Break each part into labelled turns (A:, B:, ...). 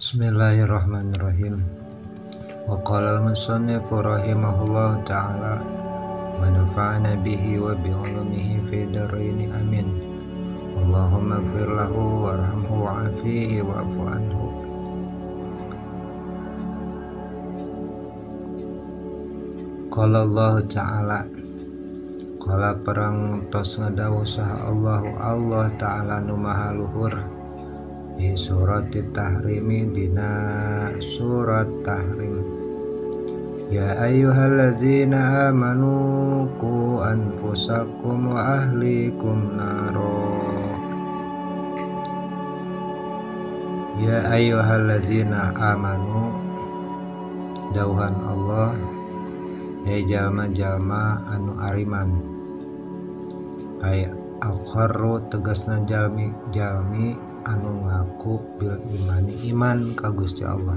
A: Bismillahirrahmanirrahim. Wa qala al-musannif rahimahullah ta'ala wa nafa'ana bihi wa bi ulumihi fi dharaini amin. Allahumma ighfir lahu warhamhu wa'afihi wa'fu anhu. Qala Allah ta'ala, qala perang tos ngadawuh saha Allahu Allah ta'ala nu maha luhur di surat Tahrimi dina surat Tahrim. Ya ayyuhalladzina amanu qu anfusakum wa ahlikum naro. Ya ayyuhalladzina amanu, dawuhan Allah, ya jalma-jalma anu ariman, ay aqarru tegasna jalmi-jalmi anu ngaku bil imani iman ka Gusti Allah.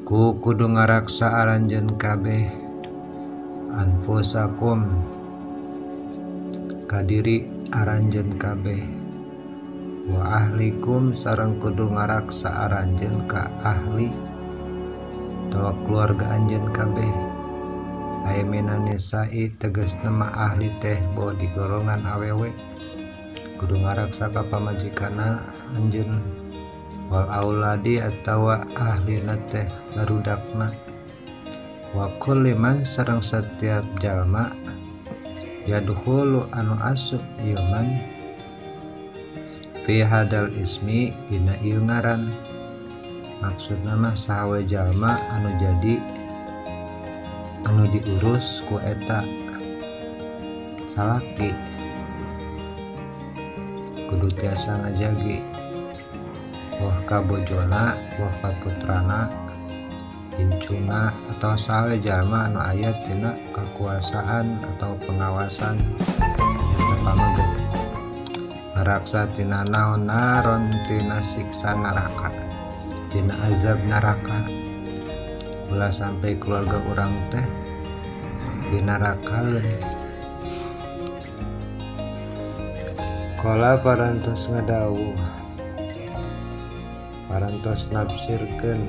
A: Ku kudu ngaraksa aranjeun kabeh anfusakum kadiri aranjeun kabeh, wa ahlikum sareng kudu ngaraksa aranjeun ka ahli atawa keluarga anjeun kabeh. Ay minan nisa'i tegasna mah ahli teh boh di golongan awewe, kudu ngaraksa ka pamajikanna anjeun, wal auladi atawa ahlina teh barudakna, wa kulli man sareng setiap jalma yadkhulu anu asup ieu man fi hadal ismi dina ieu ngaran. Maksudna mah saha we jalma anu jadi anu diurus ku eta salaki kudu tiasa ngajagi wah ka bojona, wah ka putrana, incuna atau sawe jalma anu aya tina kekuasaan atau pengawasan eta pamaget. Ngaraksa tina naon naron tina siksa neraka, tina azab neraka. Ulah sampai keluarga urang teh di neraka. Kala parantos ngadawuh, parantos nafsirkeun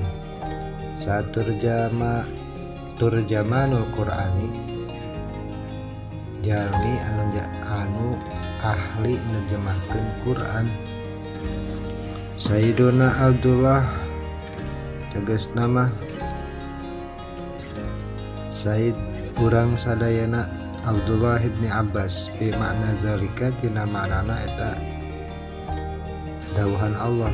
A: saturjama turjamanul Qur'ani, jalmi anu ahli nerjemahkeun Qur'an, Sayyiduna Abdullah tegasna mah Sayyid urang sadayana Abdullah ibni Abbas bi makna zalika tina maknana eta dawuhan Allah.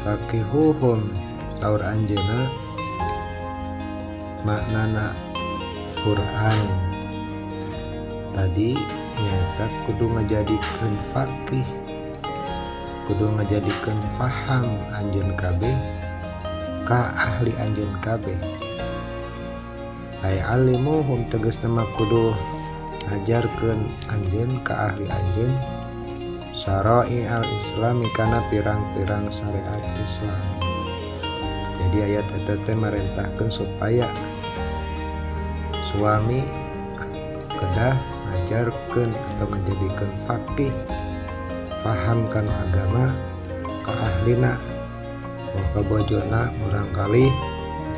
A: Faqihuhum saur anjeunna maknana Quran tadi nyaeta kudu ngajadikeun faqih, kudu ngajadikeun faham anjeun kabeh ka ahli anjeun kabeh. Ay alimuhum tegasna mah kudu ngajarkeun anjeun ka ahli anjeun syara'i al-islami kana pirang-pirang syariat Islam. Jadi ayat eta teh marentahkeun supaya suami kedah ngajarkeun atau ngajadikeun faqih, faham kana agama ka ahlina, wah ka bojona murangkalih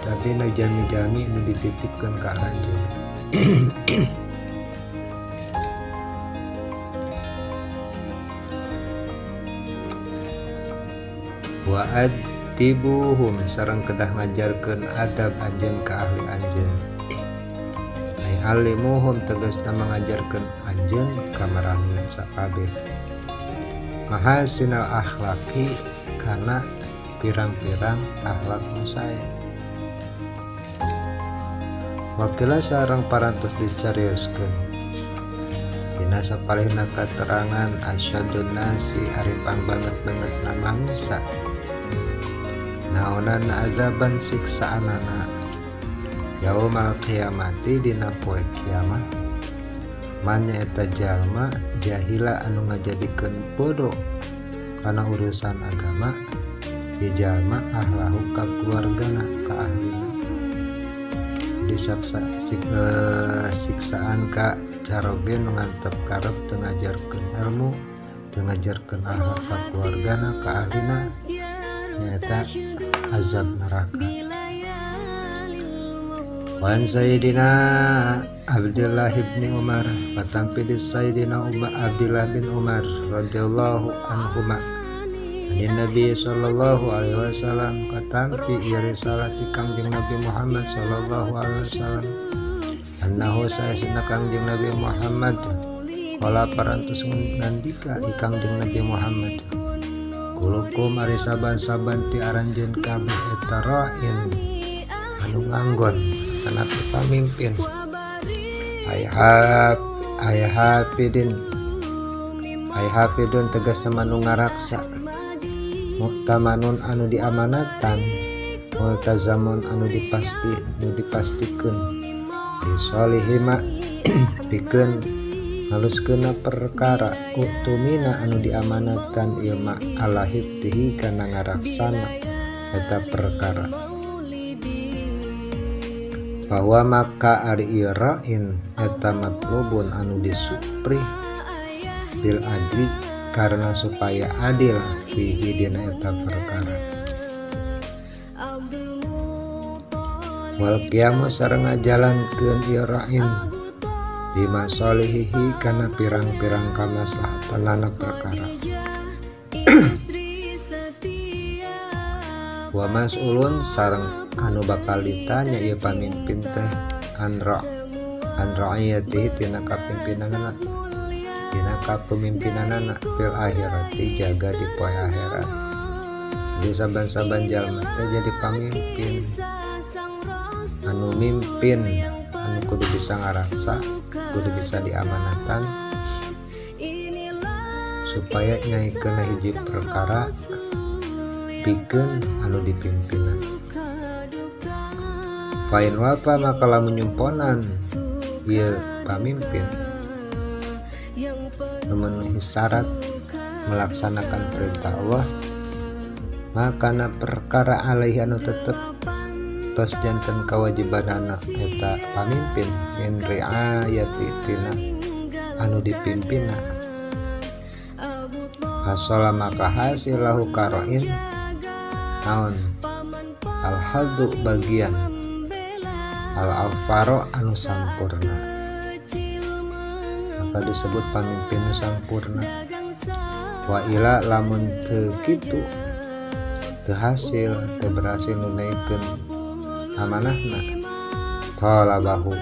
A: tapi nu jalmi-jalmi nu dititipkeun ka aranjeunna. Wa adibuhum sareng kedah ngajarkeun adab anjeun ka ahli anjeun. Ay alimuhum tegasna mangajarkeun anjeun ka maranehna sakabeh mahasinal akhlaqi kana pirang-pirang akhlak nu sae. Wakila sareng parantos dicarioskeun dina sapalihna katerangan asyadun nasi ari pangbanget-bangetna manusa naonan azaban siksaanana yaumal qiyamati dina poe kiamat, man nyaeta jalma jahila anu ngajadikeun bodoh kana urusan agama di jalma ahlahu ka keluargana ka ahlina. Disaksa siksaan ka caroge nu ngantep karep teu ngajarkeun ilmu, teu ngajarkeun akhlak ka keluargana ka ahlina, Nyaeta azab neraka. Wan Sayyidina Abdullah bin Umar katampi di Sayyidina Abdullah bin Umar radhiyallahu anhuma Ani Nabi sallallahu alaihi wasallam katampi ieu risalah ti Kangjeng Nabi Muhammad sallallahu alaihi wasallam annahu saesna Kangjeng Nabi Muhammad qala parantos ngandika i Kangjeng Nabi Muhammad kulukum ari saban-saban ti aranjeun kabeh eta ra'in anu nganggon tanapi pamimpin ay hafidun tegasna manu ngaraksa muktamanun anu diamanatan multazamun anu dipastikeun disolihima pikeun ngaluskeunna perkara uktumina anu diamanatan ieu ma ala hifdihi kana ngaraksana eta perkara bahwa maka ari ieu ra'in eta matlubun anu disuprih bil adli karena supaya adil fihi dina eta perkara wal qiyamu sareng ngajalankeun ieu ra'in bima solihihi kana pirang-pirang kamaslahatanana perkara wa mas'ulun sareng anu bakal ditanya ieu pamimpin teh an ra'iyatihi tina kapimpinanana kepemimpinanana fil akhirati jaga di poe akhirat. Jadi saban-saban jalma teh jadi pamimpin anu mimpin anu kudu bisa ngaraksa, kudu bisa diamanatan supaya nyaikeun hiji perkara pikeun anu dipimpinan. Fain wafa maka lamun nyumponan ieu pamimpin memenuhi syarat melaksanakan perintah Allah makana perkara alaihi anu tetep tos janten kewajibanana eta pamimpin min riayati tina anu dipimpinna hasala maka hasilahu karoin naon al-haddu bagian al-afaro anu sampurna maka disebut pamimpin sampurna. Wa ila lamun teu kitu teu hasil teu berhasil nunaikeun amanahna talabahu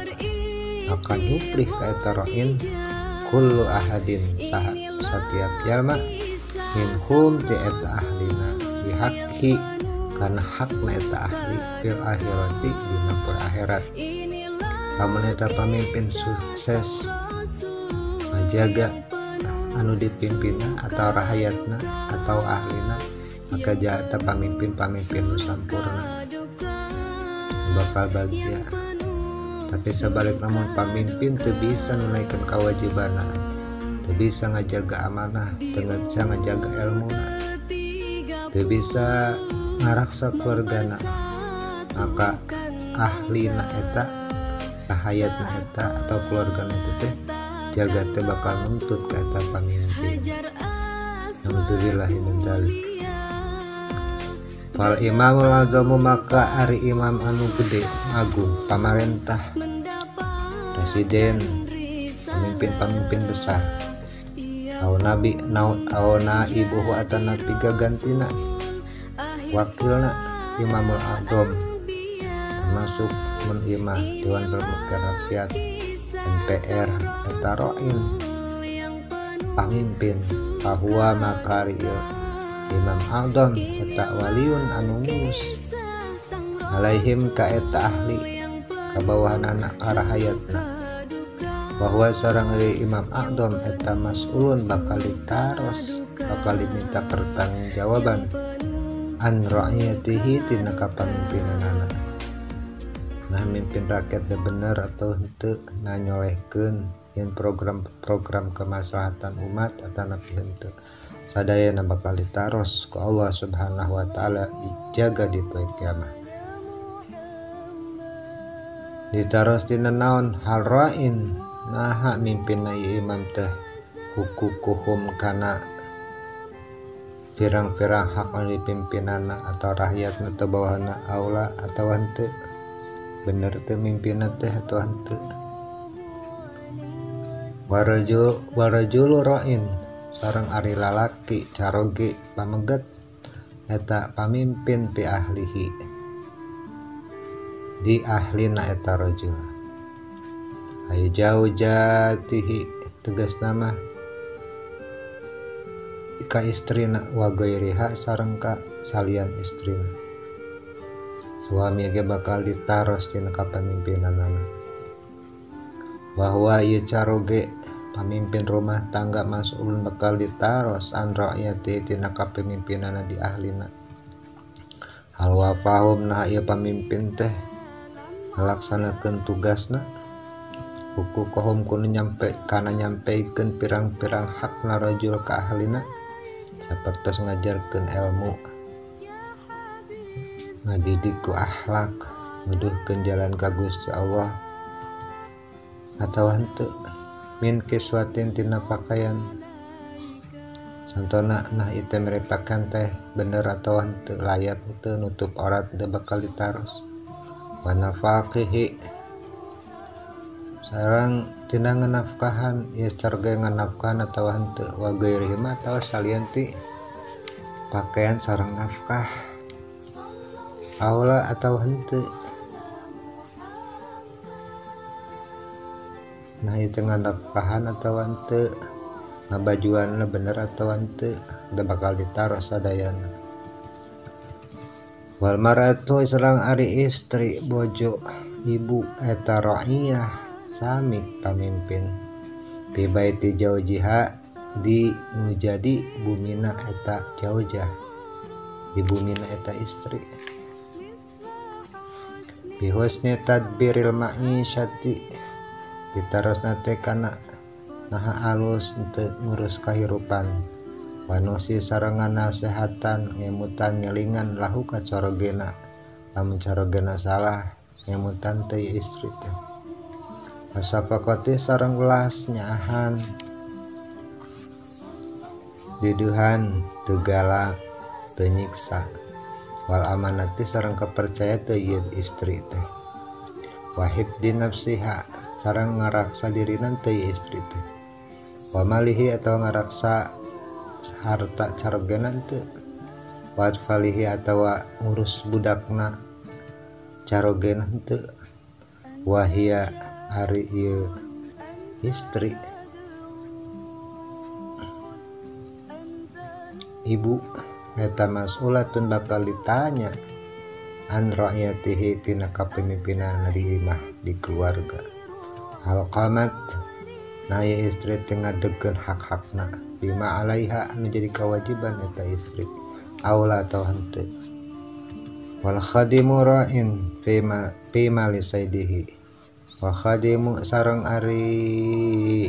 A: maka nyuplih ka eta ra'in kullu ahadin saha satiap jalma minhum ti eta ahlina bihaqi kana hakna eta ahli fil akhirati dina poe akhirat. Lamun eta pamimpin sukses menjaga anu dipimpinna atau rahayatna atau ahlina maka jata pamimpin-pamimpin nu sampurna bakal bahagia. Tapi sebalik namun pamimpin teu bisa nunaikan kewajibanna, teu bisa ngajaga amanah, teu bisa ngajaga ilmuna, teu bisa ngaraksa keluargana, maka ahlina eta rahayatna eta atau keluargana eta teh jaga teh bakal nuntut ka eta pamimpin. Nauzubillahi min dzalik. Fal imamul azamu maka ari imam anu gede agung pamarentah presiden pemimpin-pemimpin besar au nabi au naibuhu atanapi gagantina wakilna imamul azam termasuk mun imah Dewan Perwakilan Rakyat MPR eta ra'in pamimpin bahwa maka ari Imam Azam eta waliun anu ngurus alaihim ka eta ahli kabawahanana karahayatna bahwa sareng ari Imam Azam eta mas'ulun bakal ditaros bakal diminta pertanggungjawaban an ra'iyatihi tina kapamimpinanana. Nah mimpin rakyat bener atau henteu nah nyolehkeun yen program-program kemaslahatan umat atanapi henteu sadayana bakal ditaros ku Allah Subhanahu wa taala dijaga di poe kiamat. Ditaros dina naon hal ra'in naha mimpinna ieu imam teh hukukuhum kana Pirang-pirang hak anu dipimpinanna atau rakyatna atau bawahna aula atau henteu bener teu mimpinna teh atau henteu. Warajulu ra'in sareng ari lalaki caroge pameget eta pamimpin pi ahlihi di ahlina eta rajul ayu jauh jatihi tegasna mah ka istrina wa gairiha sareng ka salian istrina. Suami ge bakal ditaros tina kapamimpinanana. Bahwa ieu caroge pamimpin rumah tangga mas'ulun bakal ditaros an ra'yati tina kapamimpinanana di ahlina. Hal wafahum nah ieu pamimpin teh ngalaksanakeun tugasna hukukohum kudu nyampe kana nyampeikeun pirang-pirang hakna rajul ka ahlina sapertos ngajarkeun ilmu ngadidik ku akhlak nuduhkeun jalan ka Gusti Allah atawa henteu min kiswatin tina pakaian contona nah ieu teh mere pakaian teh bener atawa henteu layak henteu nutup aurat teu bakal ditaros wa nafaqihi sareng tina nganafkahan ieu carga nganafkahan atawa henteu wa gairihi mah atawa salian ti pakaian sareng nafkah aula atau henteu. Nah itu nganafkahan atau henteu ngabajuanna bener atau henteu teu bakal ditaros sadayana. Wal mar'atu sareng ari istri bojo ibu eta ra'iyah sami pamimpin bi baiti jaujiha di nu jadi bumina eta jaujah di bumina eta istri bi husni tadbiril ma'isyati ditarosna teh kana naha alus teu ngurus kahirupan wanusi sareng nasehatan ngemutan ngelingan lahu ka carogena lamun carogena salah ngemutan teh istri teh wasafaqati sareng welas nyaahan diduhan teu galak teu nyiksa wal amanati sareng kepercaya teh ieu istri teh wahib di nafsiha sareng ngaraksa dirina teh istri teh wa malihi atawa ngaraksa harta carogena teu wa atfalihi atawa ngurus budakna carogena teu wahia ari ieu istri ibu eta mas'ulatun bakal ditanya an ra'yatihi tina kapemimpinan di imah di keluarga hal qamat nah ieu istri teh ngadegkeun hak-hakna bima alaiha anu jadi kewajiban eta istri aula atau henteu wal khadimu ra'in fi mali saydihi wa khadimu sareng ari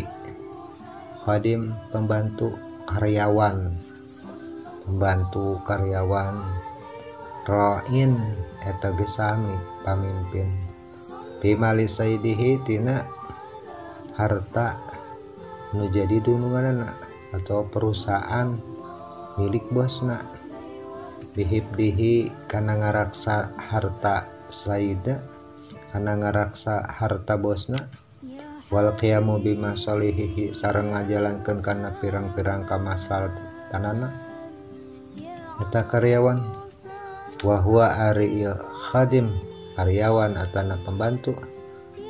A: khadim pembantu karyawan ra'in eta ge sami pamimpin bimali saydihi tina harta nu jadi dununganna atau perusahaan milik bosna bihibdihi kana ngaraksa harta sayida kana ngaraksa harta bosna wal qiyamu bima solihihi sareng ngajalankeun kana pirang-pirang kamaslahatanana eta karyawan wa huwa ari khadim karyawan atana pembantu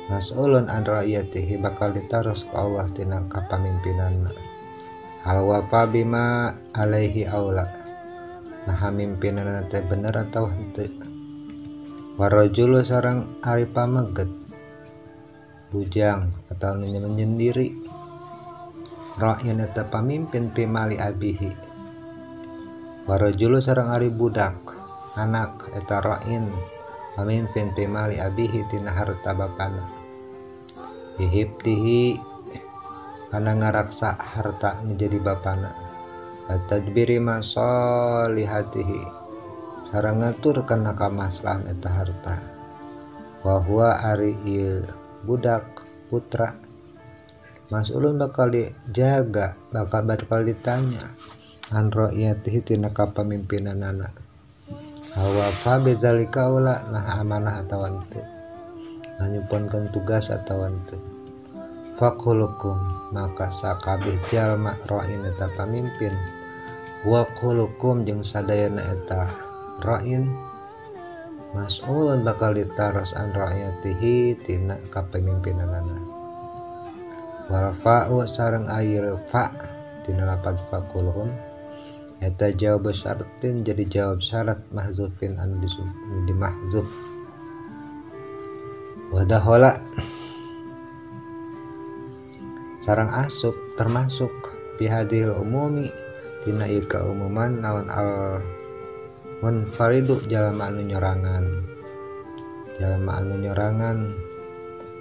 A: mas'ulun an ra'yatihi bakal ditaros ku Allah tina kapamimpinanna hal wafa bima alaihi aula nah mimpinanna teh bener atau henteu warajulu sareng ari pameget bujang atau nu menyendiri ra'in eta pamimpin pimali abihi warajulu sareng ari budak anak eta ra'in pamimpin pimali abihi tina harta bapana bihibdihi kana ngaraksa harta menjadi bapana tadbiri masolihatihi sareng ngatur kana kamaslahan eta harta wa huwa ari ieu budak putra mas'ulun bakal dijaga bakal ditanya An ra'iyatihi tina kapamimpinanana. Hawafa bizalika ula nah amanah atawa henteu. Nah nyumponkeun tugas atawa henteu. Faqulukum maka sakabeh jalma ra'in eta pamimpin wa qulukum jeung sadayana eta ra'in mas'ulun bakal ditaros an ra'yatihi tina kapamimpinanana. Wal fa'u sareng ayil fa tina lapad faquluhum eta jawab syaratin jadi jawab syarat mahzufin anu dimahzuf. Wadahola sarang asup termasuk bihadil umumi tina ieu kaumuman naon al munfaridu jalma anu nyorangan,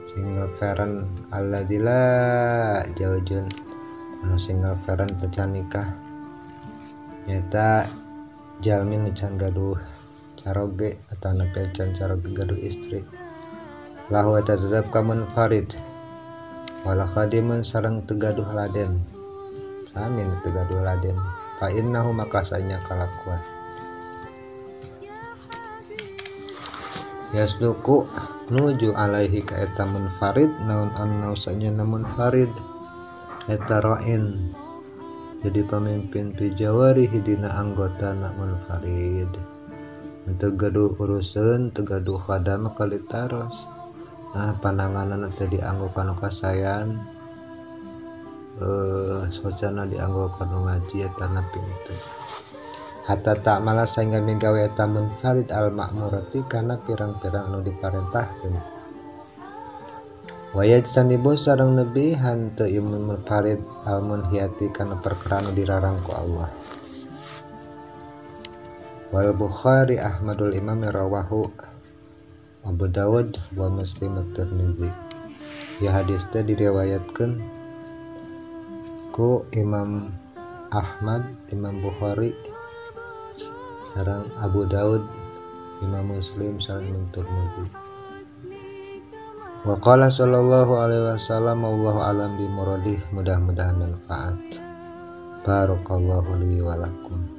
A: single parent alladzi la jaujun anu single parent pecan nikah nyata jalmi nu can gaduh caroge atawa nepi can caroge gaduh istri lahu eta tetep ka munfarid wala khadimun sareng teu gaduh laden sami teu gaduh laden fa innahu maka sanya kalakuan yasduku nuju alaihi ka eta munfarid naon annau sanya munfarid eta ra'in jadi pemimpin fi jawarihi dina anggotana munfarid teu gaduh uruseun teu gaduh khadam kali taros. Nah pananganan teh dianggo kana kasayan socana dianggo kana ngaji eta napi teu hatta ta'mala sehingga migawe eta munfarid al ma'murati kana pirang-pirang anu diparentahkeun wa yajtanibu sareng nebihan teu ieu munfarid al munhiyati kana perkara anu dilarang ku Allah. Wal Bukhari Ahmadul Imam rawahu Abu Dawud wa Muslim at-Tirmidzi. Ya hadis teh diriwayatkeun ku Imam Ahmad, Imam Bukhari sareng Abu Dawud, Imam Muslim sareng Imam Tirmidzi. Wa qala sallallahu alaihi wasallam wallahu alam bi muradih, mudah-mudahan manfaat. Barakallahu li wa lakum.